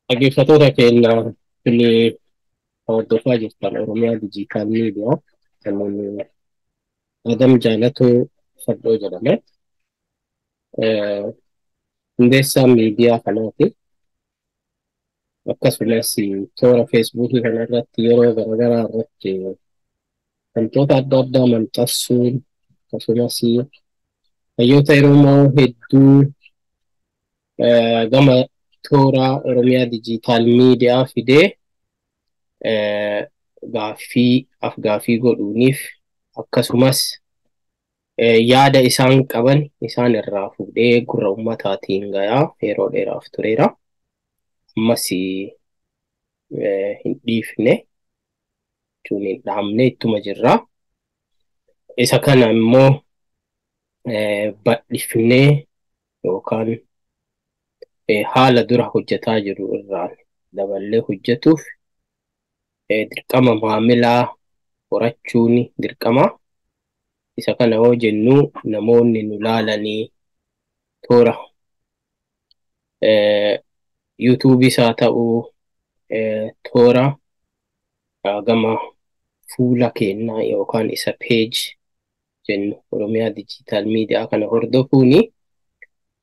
Dhaggeeffattoota keenya kun hordofaa jirtan Oromiyaa Digital Media kan Adam Jaalatoo Fardoo jedhama. Hundeessaa miidiyaa kanaati. Akkasumas toora Feesbuukii kanarratti yeroo garaagaraa irratti wantoota adda addaa maxxansuun, akkasumas hayyoota Oromoo hedduu gama toora Oromiyaa Digital Media fidee gaaffii af-gaaffii godhuuniif, akkasumas yaada isaan qaban isaan irraa fuudhee gurra uummataatiin gayaa yeroo dheeraaf tureera. Ammas hin dhiifne jechuun hin dhaabne, ittuma jirra. Isa kana immoo bal'ifnee yookaan haala dura hojjetaa jiru irraan daballee hojjetuuf dirqama maamilaa horachuun dirqama. Isa kana yoo jennu, namoonni nu laalanii toora yuutuubiis haa ta'uu, toora gama fuula keenyaa yookaan isa page jennu Oromiyaa Digital Media kana hordofuuni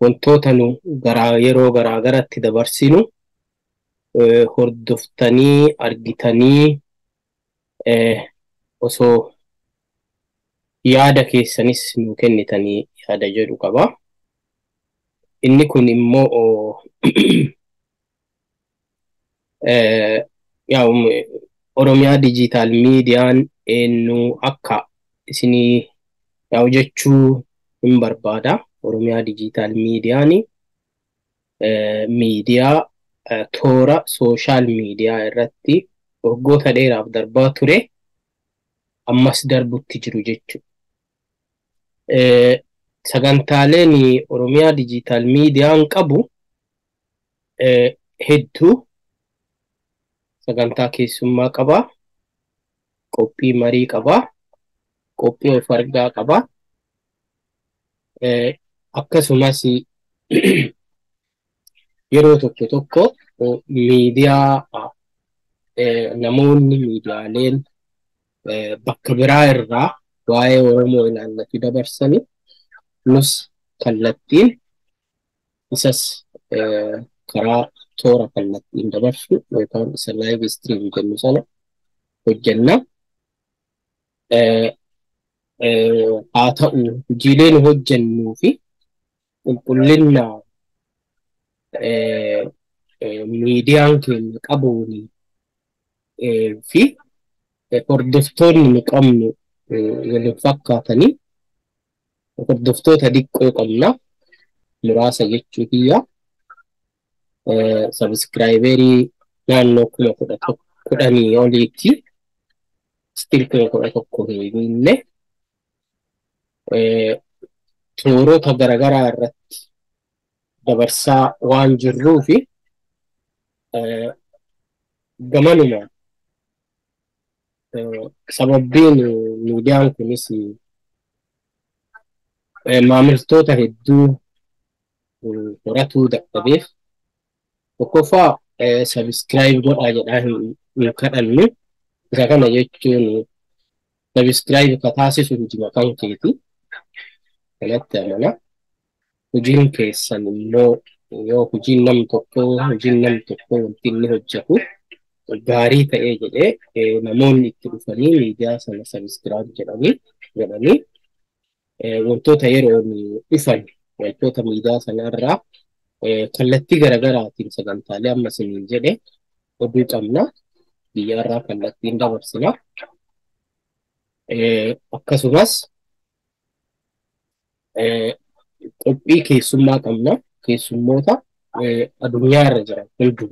wantoota nu garaa yeroo garaa garatti dabarsinu hordoftanii argitanii, osoo yaada keessanis nu kennitanii yaada jedhu qaba. Inni kun immoo Oromiyaa Digital Miidiyaan eenyu akka isinii yaa'u jechuu hin barbaada. Oromiyaa Digital Miidiyaan miidiyaa toora social media irratti waggoota dheeraaf darbaa ture, ammas darbutti jiru jechuudha. Sagantaaleen Oromiyaa Digital Miidiyaan qabu hedduu. Sagantaa keessummaa qaba, qophii marii qaba, qophii of argaa qaba. Akkasumas yeroo tokko tokko miidiyaa namoonni miidiyaaleen bakka biraa irraa waa'ee Oromoo ilaallatu dabarsani, nus kallattiin isas karaa toora kallattiin dabarsu yookaan isa live stream jennu sana hojjenna. Haa ta'u, hojiilee nu hojjennuu fi qulqullina miidiyaan keenya qabuun fi hordoftoonni nu qabnu waliin fakkaatanii, hordoftoota xiqqoo qabna, muraasa jechuu kiyya. Subscriberii naannoo 10,000 oliitti, still 11,000 hin guunne. Toorota garaagaraa irratti dabarsaa waan jirruu fi gamanumaan sababbiin miidiyaan kunis maamiltoota hedduu horatuu dadhabeef, tokkoffaa subscribe godhaa jedhaa hin kadhannu. Isa kana jechuun subscribe ka taasisu hojii maqaan keeti. Kanatti amana. Hojiin keessan immoo, yoo hojiin nam tokkoo wanti inni hojjetu gaarii ta'ee jedhee, namoonni itti dhufanii miidiyaa sana subscribe jedhanii wantoota yeroo dhufan, wantoota miidiyaa sanarraa kallattii garaagaraatiin sagantaalee amma isiniin jedhe, oduu qabna, biyyaarraa kallattiin dabarsina. Akkasumas qophii keessummaa qabna. Keessummoota addunyaa irra jiran hunduu,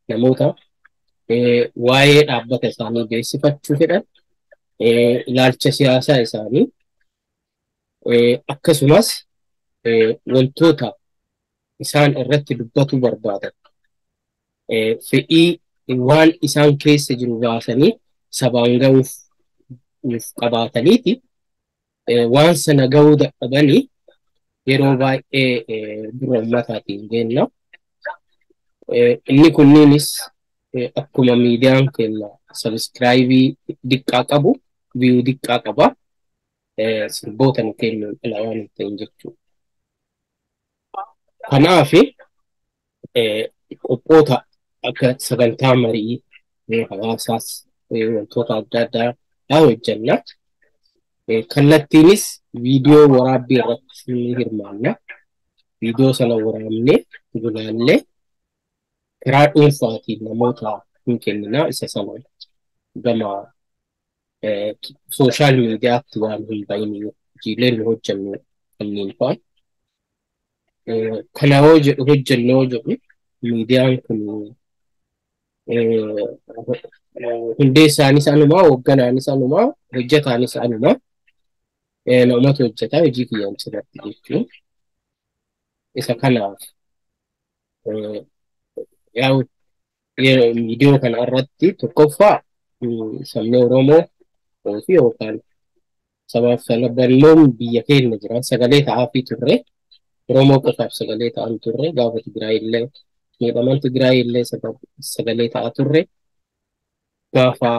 namoota waa'ee dhaabbata isaanii beeksifachuu fedhan, ilaalcha siyaasaa isaanii, akkasumas wantoota isaan irratti dubbatuu barbaadan, fedhii waan isaan keessa jiru baasanii sabaan ga'uuf qabaataniiti waan sana ga'uu dadhabanii yeroo baay'ee dura uummataatiin jenna. Inni kunniinis akkuma miidiyaan keenya sabiskiraayibii diqqaa qabu, viyuu diqqaa qaba. Sirboota nu kennuun ala waan hin ta'in jechuudha. Kanaaf qophoota akka sagantaa marii hawaasaas wantoota adda addaa hojjenna. Kallattiinis viidiyoo waraabbii irratti ni hirmaanna. Viidiyoo sana waraabnee gulaallee karaa dhuunfaatiin namoota hin kennina. Isa sana gama sooshaal miidiyaatti waan hin bahin hojiileen nu hojjennu kanneen fa'a. Kana yoo jedhu hojjennu yoo jedhu miidiyaan kun hundeessaanis anumaa, hoogganaanis anumaa, hojjetaanis anumaa, namatu hojjetaa hojii kiyyaan sirratti jechuun. Isa kanaaf viidiyoo kana irratti tokkoffaa sabni Oromoo fi yookaan sabaaf sablammoon biyya keenya jiran sagalee ta'aafii turre. Oromoo qofaaf sagalee ta'an turre, gaafa Tigraay illee miidhaman Tigraay illee sagalee ta'aa turre, gaafa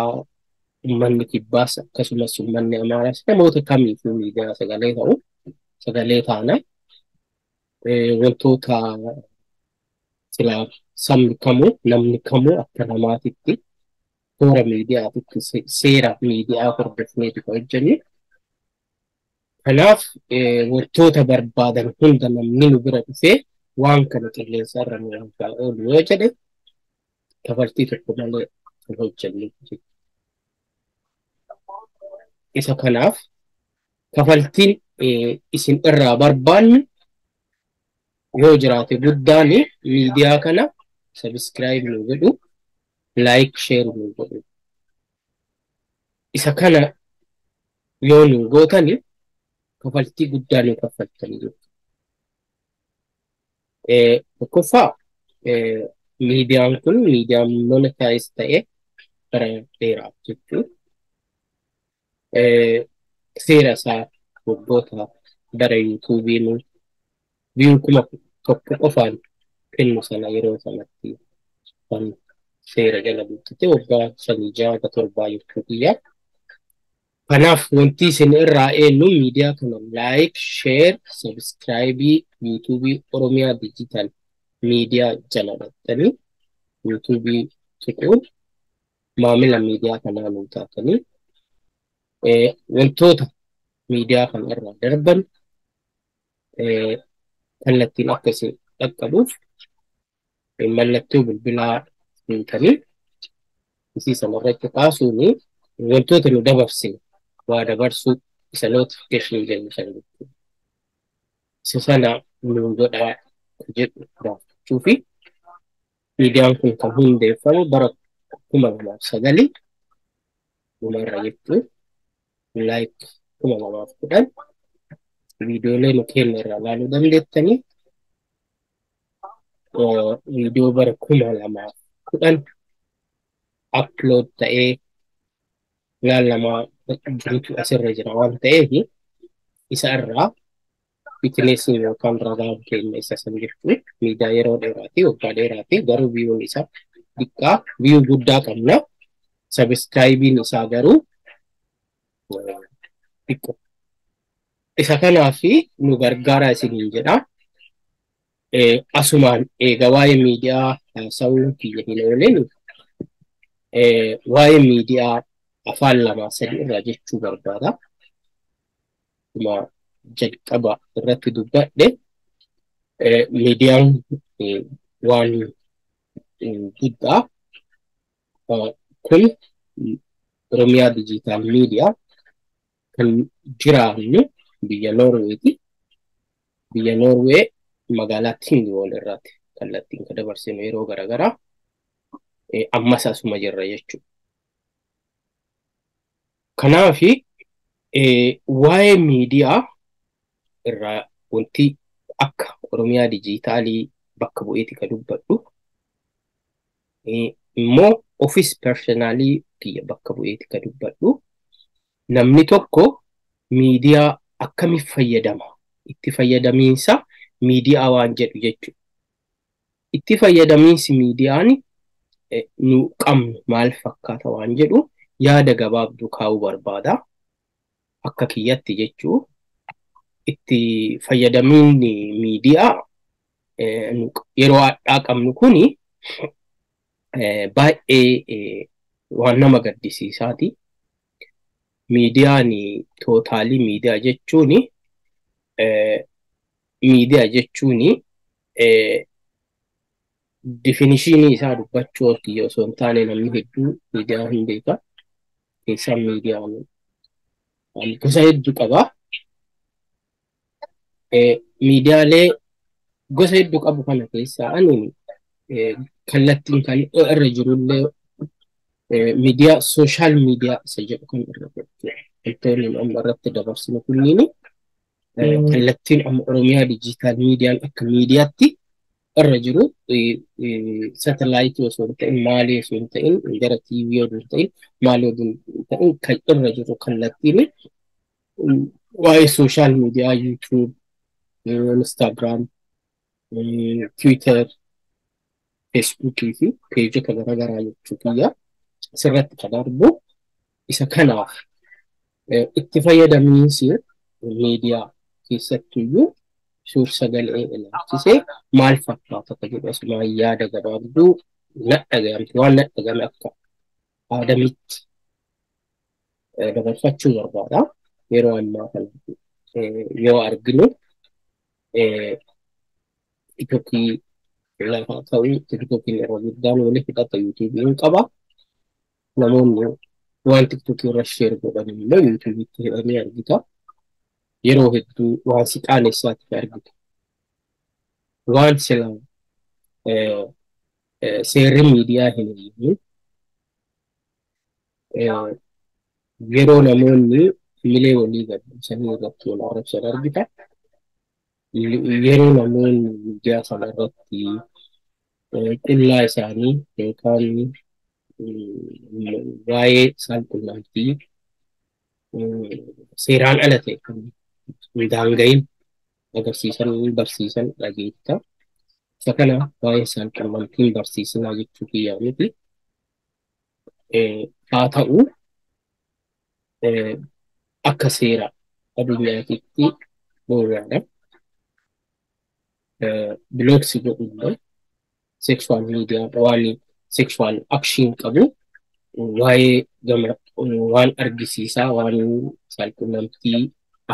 uummanni Kibbaas akkasumas uummanni Amaaraas namoota kamiifuu miidiyaa sagalee ta'u sagalee taana. Wantoota silaa sabni kamuu namni kamuu akka namaatitti toora miidiyaatitti seera miidiyaa hordofneeti kan hojjennu. Kanaaf wantoota barbaadan hunda namni nu bira dhufee waan kana qilleensa irra nu oolu yoo jedhe kafaltii tokko malee kan hojjennu jechuudha. Isa kanaaf kafaltiin isin irraa barbaannu yoo jiraate guddaan miidiyaa kana sabiskiraayib nu godhu, laayik sheer nu godhu. Isa kana yoo nu gootani kafaltii guddaa nu kaffaltanii jechuudha. Tokkoffaa miidiyaan kun miidiyaa monetaayiz ta'ee bara dheeraaf jechuudha. Seera isaa waggoota bara yuutuubiin viyuu 1000 qofaan kennu sana yeroo sanatti kan seera jala guuttate waggaa 5 6 7 jechuu kiyya. Kanaaf wanti isin irraa eenyu miidiyaa kana laayik, sheer, sabiskiraayibii yuutuubii Oromiyaa Diijitaal Miidiyaa jala dhattanii yuutuubii tuquun maamila miidiyaa kanaa nuu taatanii wantoota miidiyaa kana irraa darban kallattiin akka isin dhaqqabuuf mallattoo bilbilaa fuutanii isii sana irratti kaasuun wantoota nu dabarsine waa dabarsuu isa notification jennu sana jechuudha. Isa sana nu godhaa jedhu gaafachuu fi miidiyaan kun kan hundeeffame bara 2009 dhumarra jechuun laayik 2010 viidiyoolee nu kenna irraa ilaaluu dandeettanii viidiyoo bara 2010 upload ta'ee ilaalamaa jirutu asirra jira waan ta'eef isa irraa witnessiin yookaan ragaan keenya isa san jechuun miidiyaa yeroo dheeraati waggaa dheeraati garuu viyuun isaa xiqqaa viyuu guddaa qabna sabiskiraayibiin isaa garuu xiqqoo. Isa kanaaf nu gargaara isiniin jedha. Asumaan eega waa'ee miidiyaa haasa'uun kiyya hin ooleen waa'ee miidiyaa afaan 2 3 irraa jechuu barbaada. Akkuma jalqaba irratti dubbadhe miidiyaan waan guddaa kun Oromiyaa Diijitaal Miidiyaa kan jiraannu biyya Noorweeti. Biyya Noorwee magaalaa Tingvoll irraati kallattiin kan dabarsinu yeroo garaagaraa ammas asuma jirra jechuudha. Kanaaf waa'ee miidiyaa irraa wanti akka Oromiyaa Diijitaalii bakka bu'eeti kan dubbadhu immoo ofis personaalii kiyya bakka bu'eeti kan dubbadhu namni tokko miidiyaa akkamiif fayyadama itti fayyadamiinsa miidiyaa waan jedhu jechuudha. Itti fayyadamiinsi miidiyaan nu qabnu maal fakkaata waan jedhu yaada gabaabduu kaa'uu barbaada. Akka kiyyatti jechuu itti fayyadamiinni miidiyaa yeroo har'aa qabnu kuni baay'ee waan nama gaddisiisaati. Miidiyaan tootaalii miidiyaa jechuun miidiyaa jechuun difinishinii isaa dubbachuu kiyya osoo hin taane namni hedduu miidiyaa hin beeka. Keessaa miidiyaan gosa hedduu qaba. Miidiyaalee gosa hedduu qabu kana keessaa ani kallattiin kan irra jirullee miidiyaa sooshaal miidiyaa isa jedhu kan irra jiru. Wantoonni amma irratti dabarsinu kunniin kallattiin amma Oromiyaa diijitaal miidiyaan akka miidiyaatti irra jiru satelaayitii osoo hin ta'in maalii osoo hin ta'in gara TV osoo hin ta'in maalii osoo hin ta'in kan irra jiru kallattiin waa'ee sooshaal miidiyaa YouTube, Instagram, Twitter, Facebookii fi peejota garaagaraa jechuu kiyya asirratti kan argu isa kanaaf itti fayyadamiinsi miidiyaa keessattuyyuu suur-sagalee ilaalchisee maal fakkaata akka jedhu asumaan yaada gabaabduu nadhagayamte waan nadhagame akka aadamitti dabarfachuu barbaada. Yeroo ammaa kana yoo arginu TikTokii lafa ta'u TikTokiin yeroo guddaan walitti hidhata YouTube'n qaba. Namoonni waan TikTokii irra sheer godhan immoo YouTube'itti hidhanii argita. Yeroo hedduu waan si qaanessaa ta'e argita. Waan sila seerri miidiyaa hin eeyyamin yeroo namoonni milee walii gadhiisanii irratti wal arrabsan argita. Yeroo namoonni miidiyaa sana irratti qullaa isaanii yookaan waa'ee saalqunnamtii seeraan ala ta'e kan hin daanga'in agarsiisan barsiisan dhageetta. Isa kana waa'ee saalqunnamtiin barsiisinaa jechuu kiyyaa miti. Haa ta'u akka seera addunyaatitti dhoowwaadha. Bilooksi godhullee sexual media waan sexual action qabu waa'ee gama waan argisiisaa waan saalqunnamtii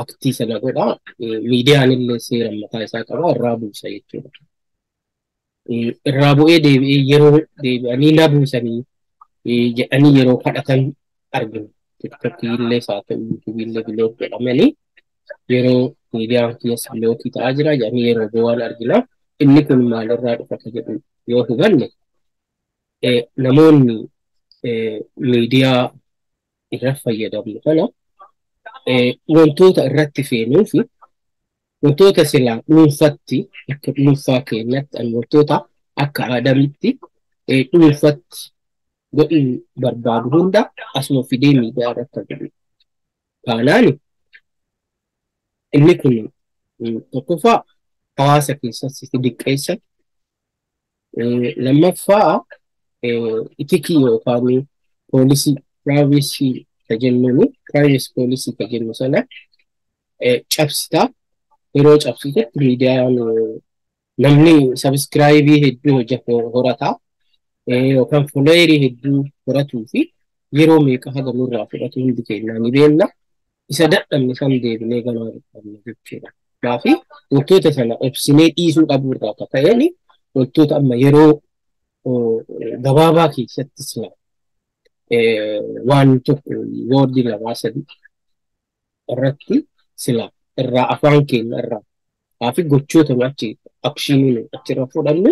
aktii sana godha. Miidiyaan illee seera mataa isaa qaba irraa buusa jechuudha. Irraa bu'ee deebi'ee yeroo deebi'anii na buusanii jedhanii yeroo kadhatan argina. TikTokii illee haa ta'u YouTubeii illee block jedhamanii yeroo miidiyaan keessa bilookii ta'aa jira jedhanii yeroo bu'aan argina. Inni kun maalirraa dhufa ka jedhu yoo hubanne namoonni miidiyaa irra fayyadamnu kana wantoota irratti feenuu fi wantoota silaa dhuunfatti akka dhuunfaa keenyatti wantoota akka aadamitti dhuunfatti godhuu barbaadu hunda asuma fidee miidiyaa irratti godhu. Taanaan inni kun tokkoffaa hawaasa keessatti si diqqeessa. Lammaffaa itikii yookaan poolisii piraayivesii ka jennuun privacy policy ka jennu sana cabsita. Yeroo cabsitetti miidiyaan namni sabiskiraayibii hedduu hojjetu horataa yookaan folooyerii hedduu horatuu fi yeroo meeqa haga nurraa fudhatu hundi keenya ni beekna. Isa dadhabne san deebinee ganaa dadhabne jechuudha. Kanaaf wantoota sana obsinee dhiisuu dhabuu irraa akka ka'een wantoota amma yeroo gabaabaa keessatti sila waan tokko woordii lamaa sadii irratti sila irraa afaan keenya irraa fi gochoota nu achi akshinii nu achirra fudhannu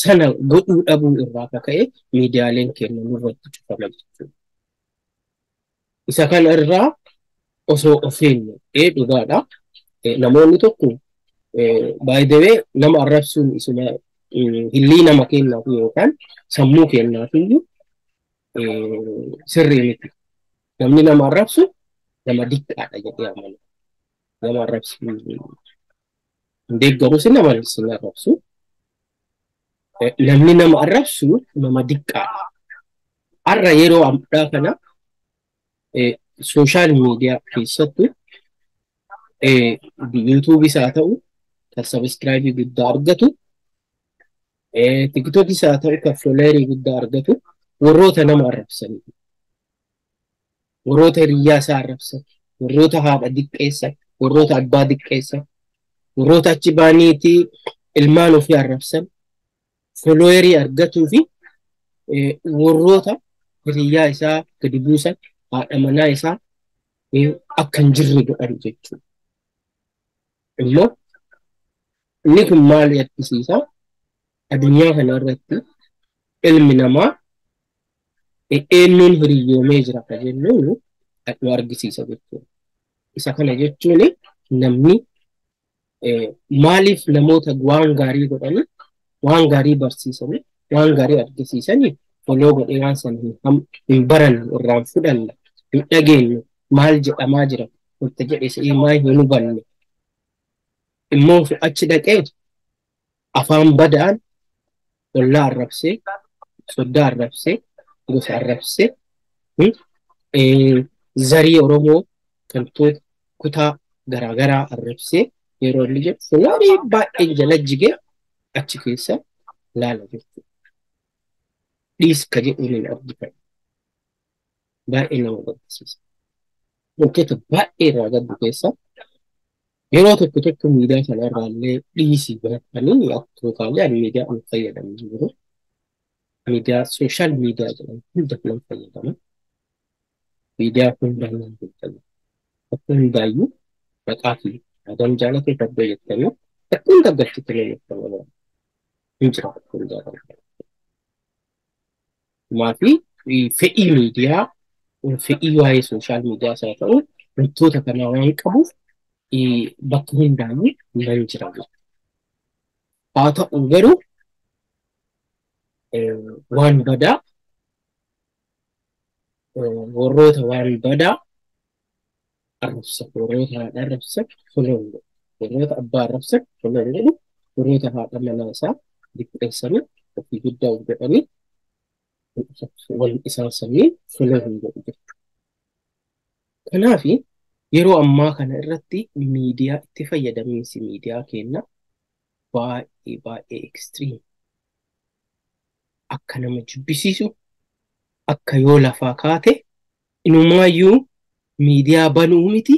sana godhuu dhabuu irraa akka ka'e miidiyaaleen keenya nurratti cufama jechuudha. Isa kana irraa osoo of eenyu dhugaadha. Namoonni tokko by the way nama arrabsuun isuma hillii nama kennaaf yookaan sammuu kennaaf iyyuu sirrii miti. Namni nama arrabsu nama diqqaadha jedhee amana. Nama arrabsu hin deeggarus nama sin arrabsu. Namni nama arrabsu nama diqqaadha. Har'a yeroo ammaa kana sooshaal miidiyaa keessattuu yuutuubiis haa ta'u kan sabiskiraayibii guddaa argatu, tiktookis haa ta'u kan fooloowerii guddaa argatu warroota nama arrabsanii, warroota hiriyyaa isaa arrabsan, warroota haadha diqqeessan, warroota abbaa diqqeessan, warroota achi baaniitii ilmaan ofii arrabsan fooloowerii argatuu fi warroota hiriyyaa isaa gadi buusan, haadha manaa isaa akka hin jirre godhan jechuudha. Immoo inni kun maal argisiisa? Addunyaa kana irratti ilmi namaa eenyuun hiriyyoomee jira kan jennuun nu argisiisa jechuudha. Isa kana jechuun namni maaliif namoota waan gaarii godhanii, waan gaarii barsiisanii, waan gaarii argisiisanii foloo godhee waan sana hin baranne, irraan fudhanne, hin dhageenye, maal jedhamaa jira wanta jedhe se'ee maal hin hubanne. Immoo achi dhaqee afaan badaan ollaa arrabsee, soddaa arrabsee, gosa arrabsee, zarii Oromoo kan kutaa garaagaraa arrabsee yeroo inni jedhu foloowerii baay'een jala jigee achi keessa laala jechuudha. Dhiis ka jedhuun hin argifadhu. Baay'ee nama gaddisiisa. Wantoota baay'ee irraa gaddu keessa yeroo tokko tokko miidiyaa kana irraallee dhiisii baratanii akka ani miidiyaa an fayyadamu jiru. Miidiyaa sooshaal miidiyaa jedhamu hunda nan fayyadama. Miidiyaa hundaan nan fayyadama. Akka hundaayyuu maqaa fi Adam Jaalatee Fardoo jettanii bakka hunda galchitti nama fayyadamu. Hin jira bakka hundaa kan Maafi fedhii miidiyaa, fedhii waa'ee sooshaal miidiyaa isaa ta'u wantoota kana waan qabuuf bakka hundaayyuu nan jira jechuudha. Haa ta'u garuu waan badaa warroota waan badaa arrabsan, warroota haadha arrabsan foloo hin godhu, warroota abbaa arrabsan foloo hin godhu, warroota haadha manaa isaa diqqeessanii ofii guddaa of godhanii wal isaan sanii foloo hin godhu jechuudha. Kanaaf yeroo ammaa kana irratti miidiyaa itti fayyadamiinsi miidiyaa keenya baay'ee baay'ee ekstiriim akka nama jibbisiisu, akka yoo lafaa kaate inumaayyuu miidiyaa banuu miti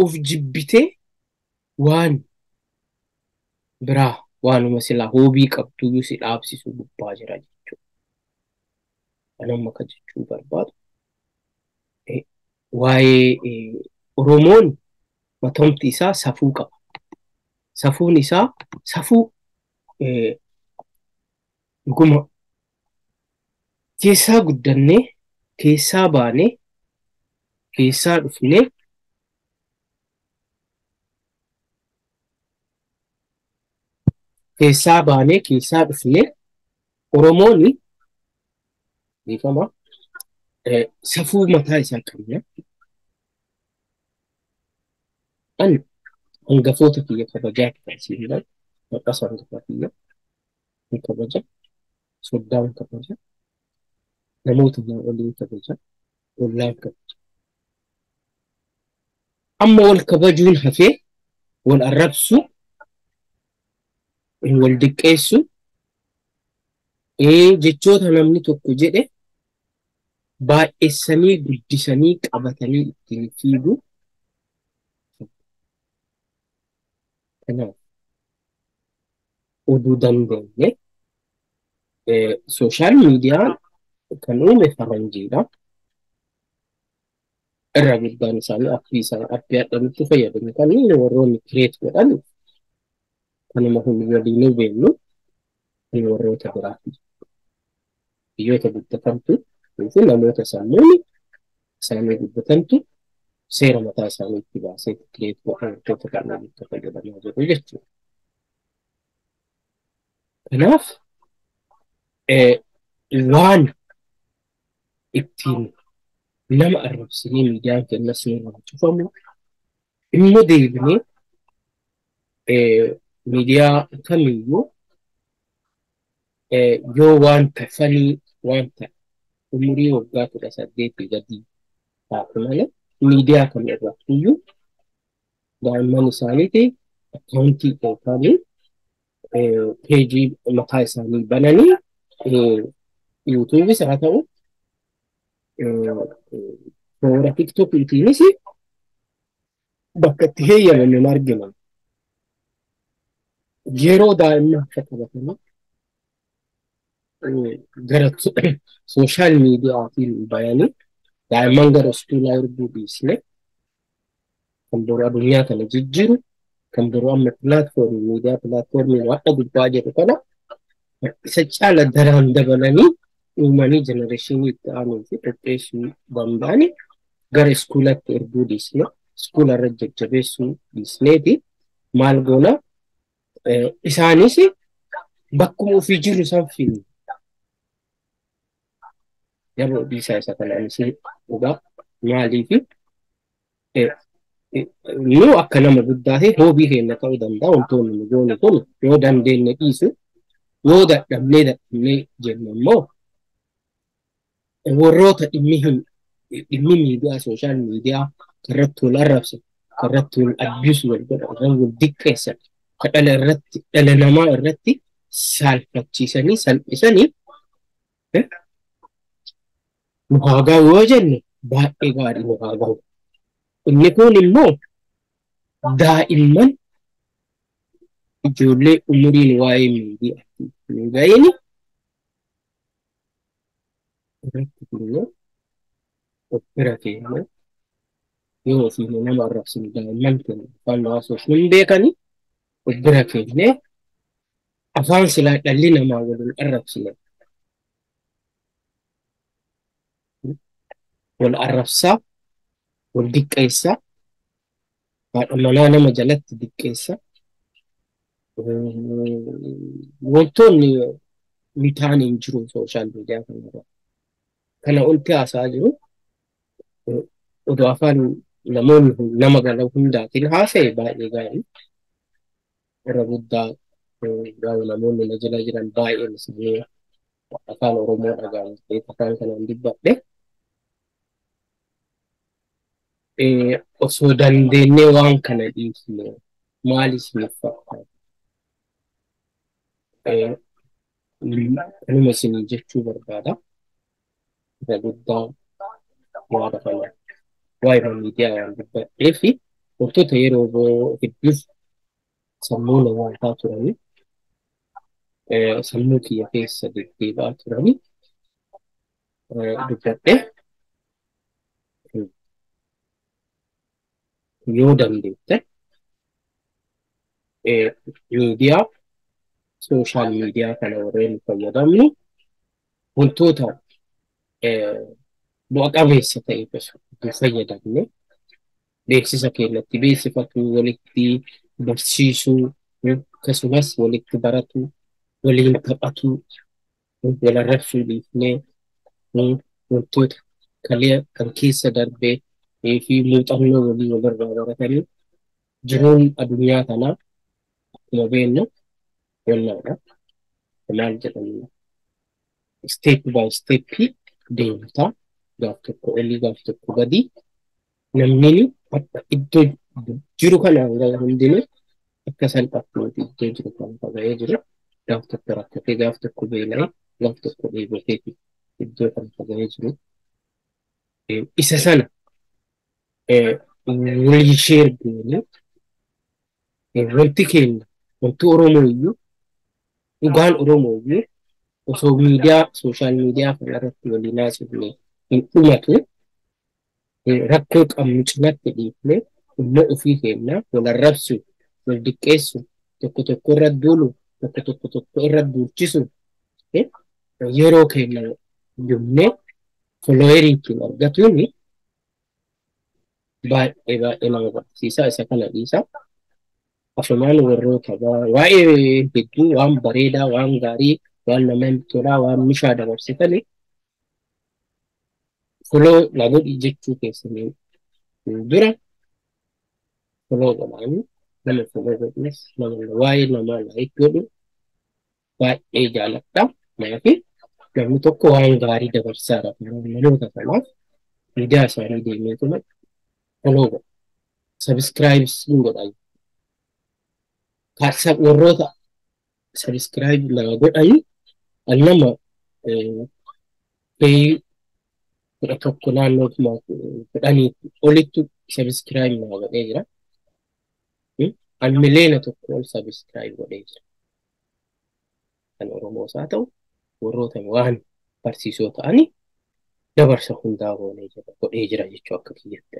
of jibbitee waan biraa waanuma silaa hoobii qabduyyuu si dhaabsisu gubbaa jira jechuudha. Kan amma akka jechuu barbaadu waa'ee Oromoon matamti isaa safuu qaba. Safuun isaa safuu dhuguma keessaa guddannee, keessaa baanee, keessaa dhufnee keessaa baanee keessaa dhufnee Oromoon beekama safuu mataa isaa qabna. Ani hangafoota kiyya kabajaa taasisan maqaa hangafa kiyya ni kabaja, soddaan kabaja, namoota naa waliin kabaja, ollaan kabaja. Amma wal kabajuun hafee wal arrabsu, wal diqqeessu, jechoota namni tokko jedhe baay'essanii guddisanii qabatanii ittiin fiigu. Kanaaf oduu dandeenye sooshaal miidiyaan kan uume faranjiidha. Irra guddaan isaanii appii isaan appii hadhanitti fayyadamu kan warroonni kireet godhan kanuma hundi waliin beeknu kan warroota biraati. Biyyoota guddatantu fi namoota sammuun isaanii guddatantu seera mataa isaanii itti baasee kireet godhan wantoota kanneen itti fayyadamaa jiru jechuudha. Kanaaf waan ittiin nama arrabsinee miidiyaan keenyas nurraa cufamu immoo deebinee Miidiyaa kamiyyuu yoo wanta fanii wanta umurii waggaa 18 gadi taate malee miidiyaa kam irrattiyyuu daa'imman isaaniitii akkaawuntii yookaan peejii mataa isaanii bananii yuutuubis haa ta'u toora tiktokiitiinis bakka itti heeyyamame hin arginu. Yeroo daa'imman akka qabatanii gara sooshaal miidiyaatiin bayanii daa'imman gara iskuulaa erguu dhiisne kan boru addunyaa kana jijjiiru kan boru amma pilaatfoormii miidiyaa pilaatfoormii waaqa gubbaa jedhu kana isa caala daraan dabalanii uumanii jenereeshinii itti aanuu fi qopheessuu danda'anii gara iskuulatti erguu dhiisne iskuula irra jajjabeessuu dhiisneeti maal goona isaanis bakkuma ofii jiru isaan filu. Yeroo dhiisaa isa kanaanis dhugaa maaliifi nu akka nama guddaa ta'e hoobii keenya ta'uu danda'a wantoonni nu goone kun yoo dandeenye dhiisu yoo dadhabnee dadhabnee jennu immoo warroota dhimmi miidiyaa sooshaal miidiyaa irratti wal arrabsan irratti wal abbisu wal godhan irratti wal diqqeessan ka dhala irratti dhala namaa irratti saalfachiisanii salphisanii nu haa ga'u yoo jenne baay'ee gaarii nu haa ga'u. Inni kun immoo daa'imman ijoollee umuriin waa'ee miidiyaatti hin ga'in irratti immoo of bira keenya yoo ofiin nama arrabsinu daa'imman keenya afaan hawaasuuf hin beekani of bira keenya afaan silaa dhalli namaa waliin arrabsine wal arrabsaa wal diqqeessaa haadha manaa nama jalatti diqqeessaa wantoonni hin taane hin jiru sooshaal miidiyaa kanarra. Kana olti haasa'aa jiru odoo afaan namoonni nama gala hundaatiin haasa'e baay'ee gaarii. Irra guddaa gaarii namoonni na jala jiran baay'een isaanii afaan Oromoo dhaga'an afaan kanaan dubbadhe. Osoo dandeenyee waan kana dhiisne maal isiniif fakkaata? Kanuma isinii jechuu barbaada. Irra guddaa yaada kana waa'ee miidiyaa waan dubbadhee fi wantoota yeroo hedduuf sammuu namootaa turanii sammuu kiyya keessa deddeebi'aa turanii dubbadhee yoo dandeette miidiyaa sooshaal miidiyaa kana warreen fayyadamnu wantoota bu'a qabeessa ta'e osoo fayyadamne beeksisa keenyatti beeksifatu walitti barsiisuu akkasumas walitti baratu waliin taphatu wal arrabsuu dhiifnee wantoota kan keessa darbee fi muuxannoo walii walirraa baratanii jiruun addunyaa kanaa akkuma beeknu wal'aadha. Maal jedhamu step by step deemta gaaf tokko olii gaaf tokko gadi namni bakka iddoo jiru kana hanga hundinuu akka salphaatti miti iddoo jiru kana faga'ee jiru gaaf tokko rakkatee gaaf tokko beela'ee gaaf tokko dheebotee iddoo kana faga'ee jiru. Isa sana walii sheer goone wanti keenya wanti Oromoo iyyuu dhugaan Oromoo iyyuu osoo miidiyaa sooshaal miidiyaa kana irratti waliin haasofne hin dhumatu rakkoo qabnu cinatti dhiifne humna ofii keenya wal arrabsu wal diqqeessu tokko tokko irra duulu tokko tokko tokko irra duulchisu yeroo keenya jumnee foloowerii ittiin argatuun baay'ee baay'ee nama barsiisa isa kana dhiisa. Asumaan warroota waa'ee hedduu waan bareedaa waan gaarii waan namatti tolaa waan mishaa dabarsitanii foloo na godhi jechuu keessanii dura foloo godhaanii Nama follow godhus, nama waa'ee namaa like godhu baay'ee jaaladha. Maafi namni tokko waan gaarii dabarsaadha. Namoota kanaaf miidiyaa isaanii deemeetuma follow godha. Subscribe hin godha. Warroota subscribe nama godhani nama 11 naannoo 10 olitti subscribe nama godhee jira. An 1 miliyoona ol subscribe godhee jira. Kan Oromoos haa ta'u warroota waan barsiisoo ta'anii dabarsa hundaa godhee jira jechuu akka kiyyatti.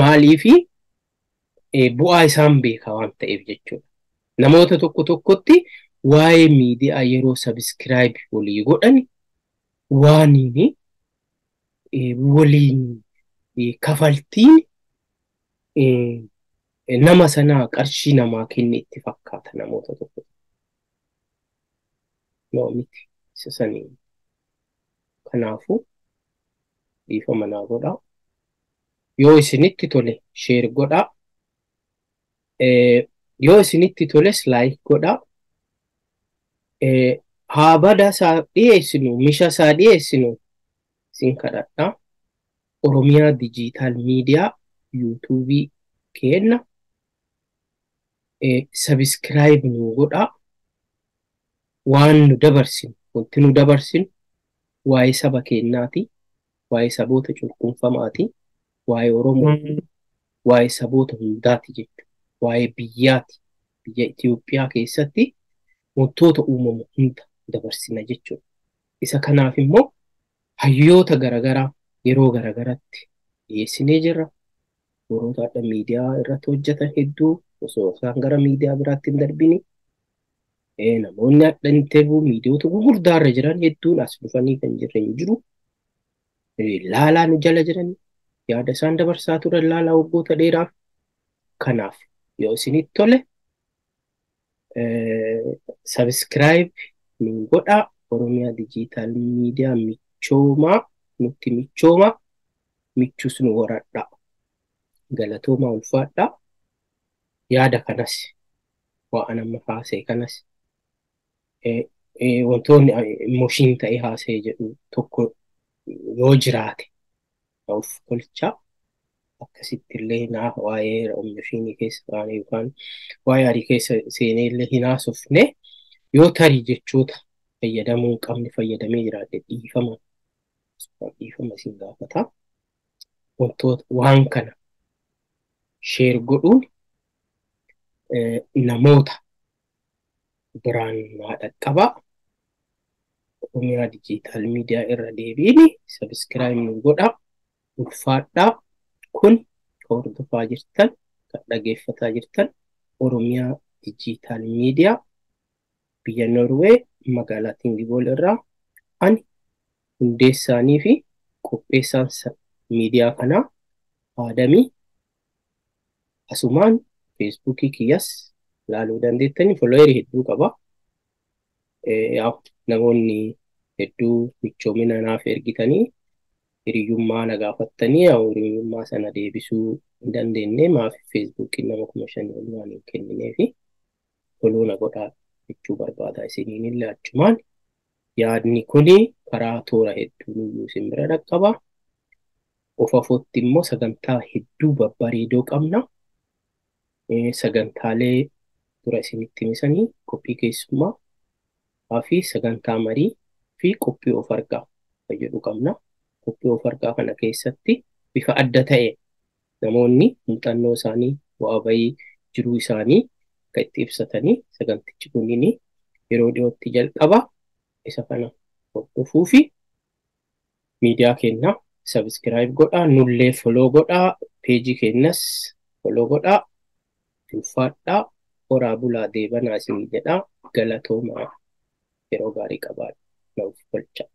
Maaliifi bu'aa isaan beeka waan ta'eef jechuudha. Namoota tokko tokkotti waa'ee miidiyaa yeroo subscribe walii godhan waaniin waliin kafaltiin nama sanaa qarshii namaa kenne itti fakkaata namoota tokko. No, miti isa sanii. Kanaafuu dhiifama naa godhaa. Yoo isinitti tole share godhaa. Yoo isinitti toles like godhaa. Haa bada isaa dhiyeessinu, misha isaa dhiyeessinu isin kadhadhaa. Oromiyaa Digital Media YouTubeii kenna. Subscribe nu godhaa. Waan nu dabarsinu, wanti nu dabarsinu waa'ee saba keenyaati, waa'ee saboota cunqurfamaati, waa'ee Oromoo, waa'ee saboota hundaati jechuudha. Waa'ee biyyaati. Biyya Itoophiyaa keessatti wantoota uumamu hunda dabarsina jechuudha. Isa kanaaf immoo hayyoota garaagaraa yeroo garaagaraatti dhiyeessinee jirra. Warroota adda miidiyaa irratti hojjetan hedduu osoo isaan gara miidiyaa biraatti hin darbini. Namoonni adda interview miidiyoota gurguddaa irra jiran hedduun as dhufanii kan jiran jiru. Laalaa nu jala jiran yaada isaan dabarsaa turan laalaa waggoota dheeraaf. Kanaaf yoo isinitti tole subscribe nu godhaa. Oromiyaa Digital Media michoomaa, nutti michoomaa, michus nu horadhaa. Galatoomaa, ulfaadhaa. Yaada kanas waan amma haasa'e kanas wantoonni emotion ta'e haasa'e jedhu tokko yoo jiraate of tolchaa. Akkasitti illee naa waa'ee emotionii keessa baane yookaan waa'ee arii keessa seenee illee hin haasofne, yoo tarii jechoota fayyadamuu hin qabne fayyadamee jiraadhe dhiifama dhiifama isin gaafata. Wantoota waan kana share godhuun namoota biraan naa dhaqqabaa. Oromiyaa Digital Media irra deebiin subscribe nu godhaa. Ulfaadhaa. Kun hordofaa jirtan, kan dhageeffataa jirtan Oromiyaa Digital Media biyya Norwee magaalaa Tingibool irraa ani hundeessaanii fi qopheessaan miidiyaa kanaa Aadamii. Asumaan Facebookii kiyyas ilaaluu dandeettanii, followerii hedduu qaba. Namoonni hedduu michoomina naaf ergitanii hiriyyummaa na gaafattanii hiriyyummaa sana deebisuu hin dandeenye, maaf Facebookiin nama 5,000 ol waan hin kennineefi follow na godhaa jechuu barbaada isiniin illee achumaan. Yaadni kuni karaa toora hedduun iyyuu isin bira dhaqqaba. Of afootti immoo sagantaa hedduu babbareedoo qabna. Sagantaalee dura isinitti himisanii qophii keessummaa fi sagantaa marii fi qophii of argaa jedhu qabna. Qophii of argaa kana keessatti bifa adda ta'e namoonni muuxannoo isaanii, bu'aa bayii jiruu isaanii akka itti ibsatanii sagantichi kunniin yeroo dhiyootti jalqaba. Isa kana hordofuu fi miidiyaa keenya subscribe godhaa, nullee follow godhaa, pageii keenyas follow godhaa. Ulfaadhaa, horaa bulaa, deebanaa isinii jedhaa. Galatoomaa, yeroo gaarii qabaadhaa. Naaf tolchaa.